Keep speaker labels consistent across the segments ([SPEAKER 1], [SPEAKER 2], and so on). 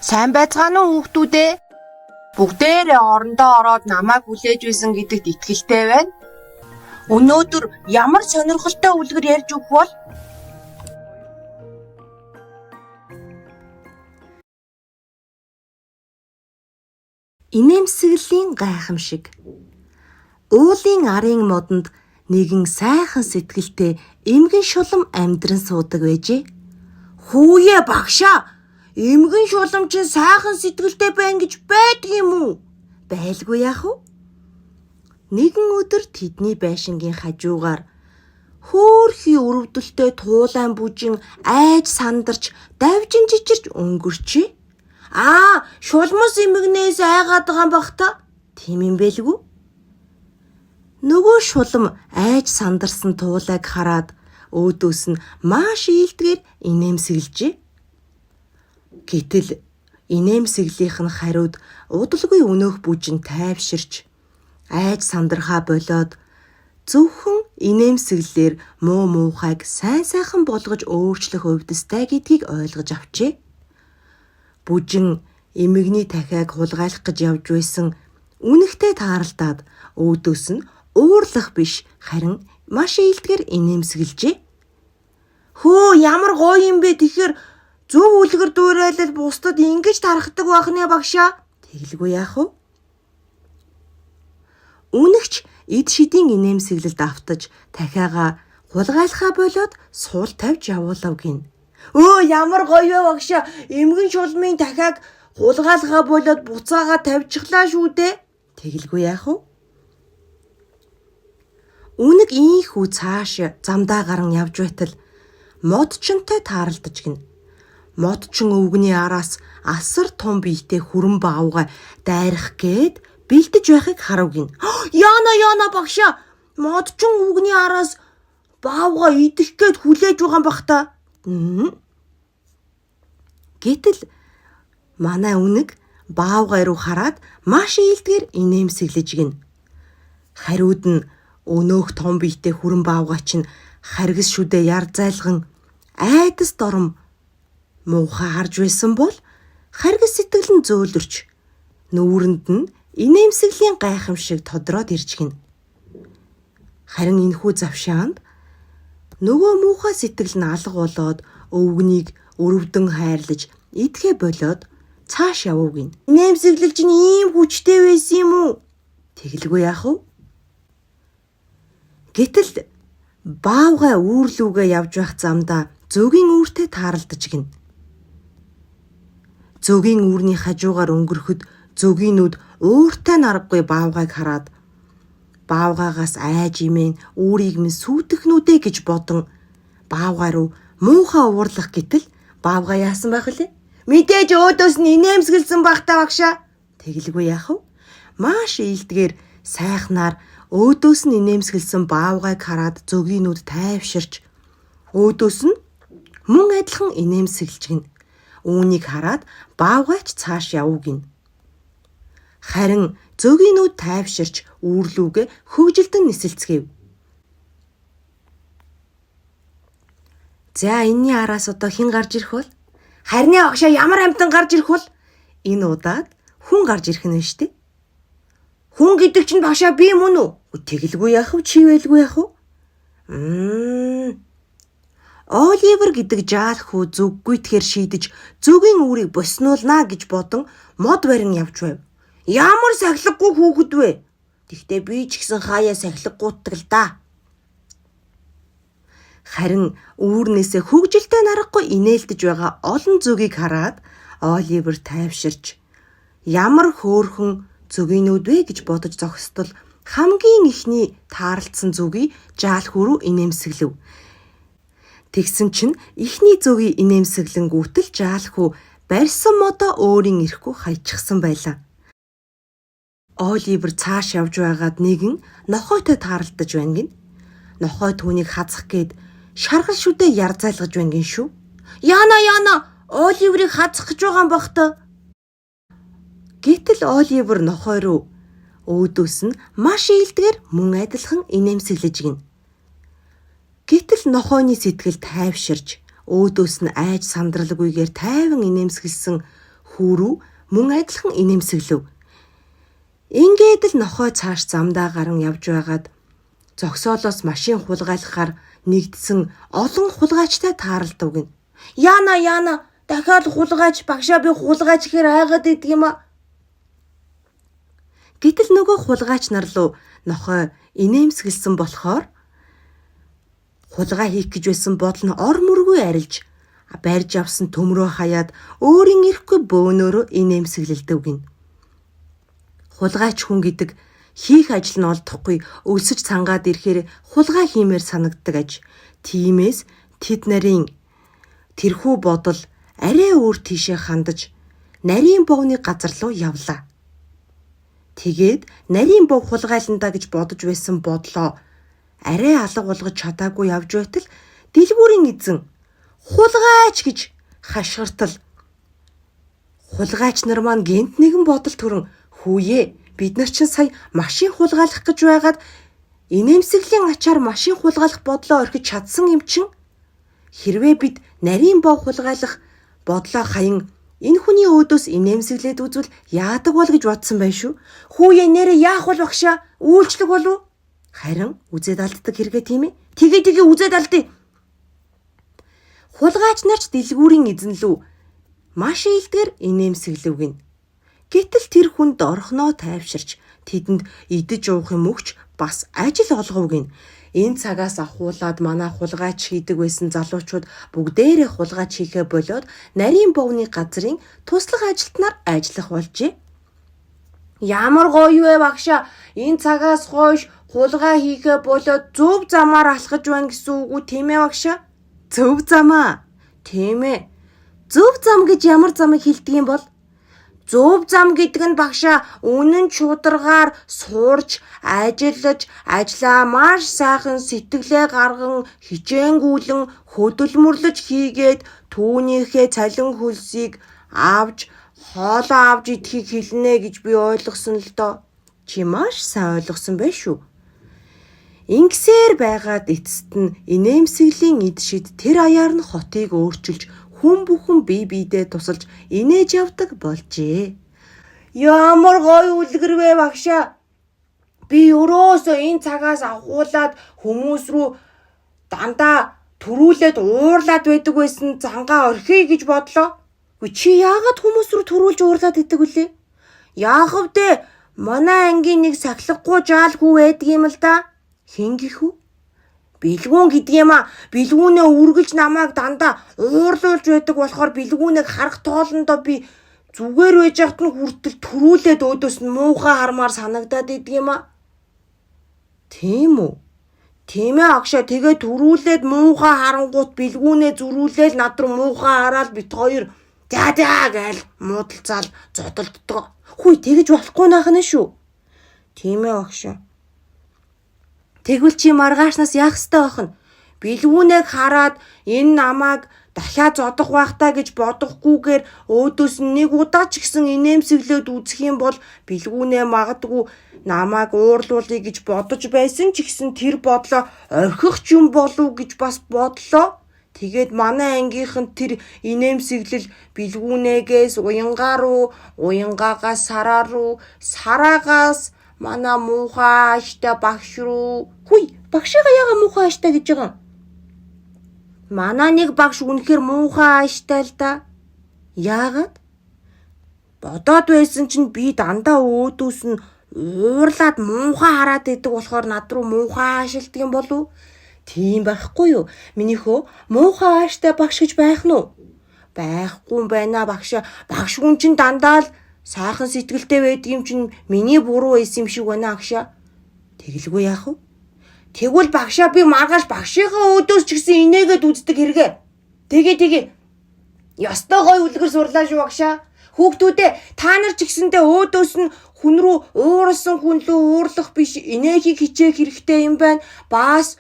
[SPEAKER 1] Сайн байцгаана уу хүүхдүүд ээ? Бүгдээрээ орондоо ороод намайг хүлээж байсан гэдэгт итгэлтэй байна. Өнөөдөр ямар сонирхолтой үлгэр ярьж өгөх бол?
[SPEAKER 2] Инээмсэглэлийн гайхамшиг. Уулын арын модонд нэгэн сайхан сэтгэлтэй эмгэн шулам амьдран суудаг байжээ. Хүүе багшаа, эмгэн шулам чинь сайхан сэтгэлтэй байна гэж байдаг юм уу? Байлгүй яах вэ? Нэгэн өдөр тэдний байшингийн хажуугаар хөөрхий өрөвдөлтэй туулайн бүжин айж сандарч давжин жижирч өнгөрчээ. Аа, шулмас эмгэнээс айгаад байгаа юм бах та. Тийм юм байлгүй. Нөгөө шулам айж сандарсан туулайг хараад өөдөөс нь маш ийлдгээр инээмсэглэжээ. Гэтэл инээмсэглийнх нь хариуд удалгүй өнөөх бүжин тайвширч айж сандрахаа болоод зөвхөн инээмсэглэлээр муу муухайг сайн сайхан болгож өөрчлөх увдистай гэдгийг ойлгож авчээ. Бүжин эмэгний дахиаг хулгайлах гэж явж байсан үнэхтэй тааралдаад өөдөөс нь уурлах биш харин маш ийлдгээр инээмсэглэжээ. Хөө ямар гоё юм бэ, тэгэхээр зөв үлгэр дуурайлал бусдад ингэж тархдаг байх нэ багшаа. Тэгэлгүй яах вэ? Үнэгч эд шидийн инээмсэглэлд автаж дахиагаа хулгайлахаа болоод суул тавьж явуулав гин. Өө ямар гоё вэ багшаа, эмгэн шулмын дахиаг хулгайлахаа болоод буцаага тавьчихлаа шүү дээ. Тэгэлгүй яах вэ? Үнэг ийхүү цааш замдаа гарan явж байтал модчонтой тааралдаж гин. Модчин өвгөний араас асар том биетэй хүрэн баавгай дайрах гээд бэлдэж байхыг харав гин. Яна яна багшаа, модчин өвгөний араас баавгай идэх гээд хүлээж байгаа юм бах та. Гэтэл манай үнэг баавгай руу хараад маш ийлдгээр инээмсэглэж гин. Хариуд нь өнөөх том биетэй хүрэн баавгай чинь харгас шүдэ яр зайлган айдас дором муухай харж байсан бол харгас сэтгэл нь зөөлрч нүүрэнд нь инээмсэглэлийн гайхамшиг тодроод ирж гин. Харин энэхүү завшаанд нөгөө муухай сэтгэл нь алга болоод өвгөнийг өрөвдөн хайрлаж идэхэ болоод цааш явуу гин. Инээмсэглэл чинь ийм хүчтэй байсан юм уу? Тэгэлгүй яах вэ? Гэтэл баавгай үүрлүүгээ явж байх замдаа зөгийн үүртэй тааралдаж гин. Зөгийн үүрний хажуугаар өнгөрөхөд зөгийнүүд ууртай наргагүй баавгайг хараад баавгайгаас айж имэн үүрийг минь сүйтгэнүүдээ гэж бодон баавгай руу муухай уурлах гэтэл баавгай яасан байх вэ? Мэдээж өөдөөс нь инээмсэглсэн байх та багшаа. Тэгэлгүй яах вэ? Маш ийлдгээр сайхнаар өөдөөс нь инээмсэглсэн баавгайг хараад зөгийнүүд тайвширч өөдөөс нь мөн адилхан инээмсэглэж гин. Үүнийг хараад баавгайч цааш явуу гин. Харин зөгийнүүд тайвширч үүрлүүгээ хөгжилдөн нисэлцгээв. За энэний араас одоо хэн гарч ирэх бол? Харин багшаа ямар амьтан гарч ирэх бол? Энэ удаад хүн гарч ирэх нь шүү дээ. Хүн гэдэг чинь багшаа би мөн үү? Тэгэлгүй яах вэ? Чи байлгүй яах вэ? Оливер гэдэг жаал хүү зүггүйтгэр шийдэж зүгийн үүрийг боснуулнаа гэж бодон мод барин явж байв. Ямар сахилгагүй хүүхэд вэ? Тэгтээ би ч гэсэн хаяа сахилгагуутдаг л да. Харин үүрнээсээ хөгжилтэй наргагүй инээлдэж байгаа олон зүгийг хараад Оливер тайвширч ямар хөөрхөн зүгийнүүд вэ гэж бодож зогсдол хамгийн эхний тааралдсан зүгийг жаал хүү рүү инээмсэглэв. Тэгсэн чинь эхний зүгийг инээмсэглэнгүүтэл жаал хүү барьсан модоо өөрийн эрэхгүй хаячихсан байлаа. Оливер цааш явж байгаад нэгэн нохойтой тааралдаж байна гин. Нохой түүнийг хазах гээд шаргал шүдэ яр зайлгаж байна гин шүү. Яна яна Оливерыг хазах гэж байгаа юм бах та. Гэтэл Оливер нохой руу өөдөөс нь маш ийлдгээр мөн адилхан инээмсэглэж гин. Гэтэл нохойны сэтгэл тайвширч өөдөөс нь айж сандралгүйгээр тайван инээмсэглсэн Хүү рүү мөн адилхан инээмсэглэв. Ингээд л нохой цааш замдаа гаран явж байгаад зогсоолоос машин хулгайлахаар нэгдсэн олон хулгайчтай тааралдав гэнэ. Яана, яана, дахиад хулгайч, багшаа, би хулгайч гэхээр айгаад идэх юм аа. Гэтэл нөгөө хулгайч нар руу нохой инээмсэглэсэн болохоор хулгай хийх гэж байсан бодол нь ор мөргүй арилж, барьж авсан төмрөө хаяад өөрийн эрэхгүй бөөнөөрөө инээмсэглэлдэв гэнэ. Хулгайч хүн гэдэг хийх ажил нь олдохгүй өлсөж цангаад ирэхээр хулгай хиймээр санагддаг аж. Тиймээс тэд нарын тэрхүү бодол арай өөр тийшээ хандаж нарийн бовны газар руу явлаа. Тэгээд нарийн бов хулгайландаа гэж бодож байсан бодлоо арай алга болгож чадаагүй явж байтал дэлгүүрийн эзэн хулгайч гэж хашгиртал хулгайч нар маань гэнэт нэгэн бодол төрөн, хүүе, бид нар чинь сая машин хулгайлах гэж байгаад инээмсэглэлийн ачаар машин хулгайлах бодлоо орхиж чадсан юм чинь, хэрвээ бид нарийн бов хулгайлах бодлоо хаян энэ хүний өөдөөс инээмсэглээд үзвэл яадаг бол гэж бодсон байх шүү. Хүүе, нээрээ яах бол, багшаа, үйлчлэх болов? Харин үзээд алддаг хэрэгээ, тийм ээ. Тэгээ, тэгээ, үзээд алдъя. Хулгайч нар ч дэлгүүрийн эзэн лүү маш ээлдгээр инээмсэглэв гэнэ. Гэтэл тэр хүн дорхноо тайвширч тэдэнд идэж уух юм өгч бас ажил олгов гэнэ. Энэ цагаас ахуулаад манай хулгайч хийдэг байсан залуучууд бүгдээрээ хулгайч хийхээ болиод нарийн бовны газрын туслах ажилтнаар ажиллах болжээ. Ямар гоё вэ, багшаа? Энэ цагаас хойш хулгай хийхээ болиод зөв замаар алхаж байна гэсэн үг үү, тийм ээ, багшаа? Зөв замаа. Тийм ээ. Зөв зам гэж ямар замыг хэлдэг юм бол? Зөв зам гэдэг нь, багшаа, үнэн шударгаар сурч, ажиллаж, ажлаа маш сайхан сэтгэлээ гарган хичээнгүйлэн хөдөлмөрлөж хийгээд түүнийхээ цалин хөлсийг авч, хоолоо авч идэхийг хэлнэ гэж би ойлгосон л доо. Чи маш сайн ойлгосон байх шүү. Ингэсээр байгаад эцэст нь инээмсэглэлийн эд шид тэр аяар нь хотыг өөрчилж, хүн бүхэн бие биедээ тусалж инээж явдаг болжээ. Ямар гоё үлгэр вэ, багшаа? Би ерөөсөө энэ цагаас авхуулаад хүмүүс рүү дандаа түрүүлээд уурлаад байдаг байсан зангаа орхиё гэж бодлоо. Үгүй, чи яагаад хүмүүс рүү түрүүлж уурлаад идэг вүлээ? Яах вэ? Манай ангийн нэг сахилгагүй жаал хүү байдаг юм л да. Хэн гэх үү? Бэлгүүн гэдэг юм а. Бэлгүүнээ үргэлж намайг дандаа уурлуулж байдаг болохоор бэлгүүнийг харах тоолондоо би зүгээр байж байхад нь хүртэл түрүүлээд өөдөөс нь муухай хармаар санагдаад идэг юм а. Тийм үү? Тийм ээ, агшаа, тэгээ түрүүлээд муухай харангуут бэлгүүнээ зөрүүлээл над руу муухай хараад бит хоёр за за гээл муудалцаал зодолддог. Хүй, тэгэж болохгүй наах нь шүү. Тийм ээ, агшаа. Тэгвэл чи маргаашнаас яах ёстой байх нь? Бэлгүүнээ хараад энэ намайг дахиад зодох байх та гэж бодохгүйгээр өөдөөс нь нэг удаа ч гэсэн инээмсэглээд үзэх юм бол бэлгүүнээ магадгүй намайг уурлуулъя гэж бодож байсан ч гэсэн тэр бодлоо орхих ч юм болов гэж бас бодлоо. Тэгээд манай ангийнхан тэр инээмсэглэл бэлгүүнээгээс уянгаа руу, уянгаагаас сараа руу, сараагаас манай муухай ааштай багш руу. Хүй, багшигаа яага муухай ааштай гэж байгаа юм? Манай нэг багш үнэхээр муухай ааштай л да. Яагаад? Бодоод байсан чинь би дандаа өөдөөс нь уурлаад муухай хараад идэг болохоор над руу муухай аашилдаг юм болов? Тийм байхгүй юу? Минийхөө муухай ааштай багш гэж байх нь уу? Байхгүй юм байна, багш. Багш хүн чинь дандаа л сайхан сэтгэлтэй байдаг юм чинь миний буруу байсан юм шиг байна, агшаа. Тэгэлгүй яах вэ? Тэгвэл багшаа, би маргааш багшийнхаа өөдөөс ч гэсэн инээгээд үздэг хэрэгээ. Тэгээ, тэгээ. Ёстой гоё үлгэр сурлаа шүү, багшаа. Хүүхдүүдээ, та нар ч гэсэндээ өөдөөс нь хүн рүү ууралсан хүн лүү уурлах биш, инээхийг хичээх хэрэгтэй юм байна. Бас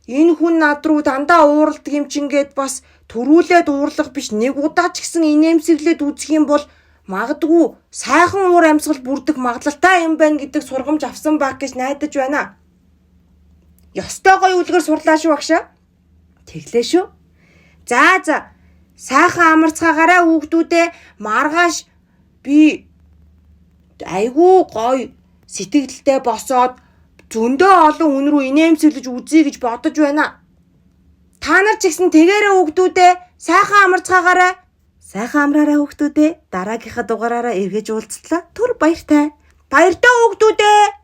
[SPEAKER 2] энэ хүн над руу дандаа ууралдаг юм чинь гээд бас түрүүлээд уурлах биш, нэг удаа ч гэсэн инээмсэглээд үзэх юм бол магадгүй сайхан уур амьсгал бүрдэх магадлалтай юм байна гэдэг сургамж авсан баг гэж найдаж байна. Ёстой гоё үлгэр сурлаа шүү, багшаа. Тэглээ шүү. За за.
[SPEAKER 1] Сайхан амарцгаагаарай хүүхдүүдээ. Маргааш би айгүй гоё сэтгэлдээ босоод зөндөө олон хүн рүү инээмсэглэж үзье гэж бодож байна. Та нар ч гэсэн тэгээрээ хүүхдүүдээ, сайхан амарцгаагаарай.
[SPEAKER 2] Сайхан амраарай, хүүхдүүдээ. Дараагийнхаа дугаараараа эргэж уулзлаа. Түр баяртай.
[SPEAKER 1] Баяртай, хүүхдүүдээ.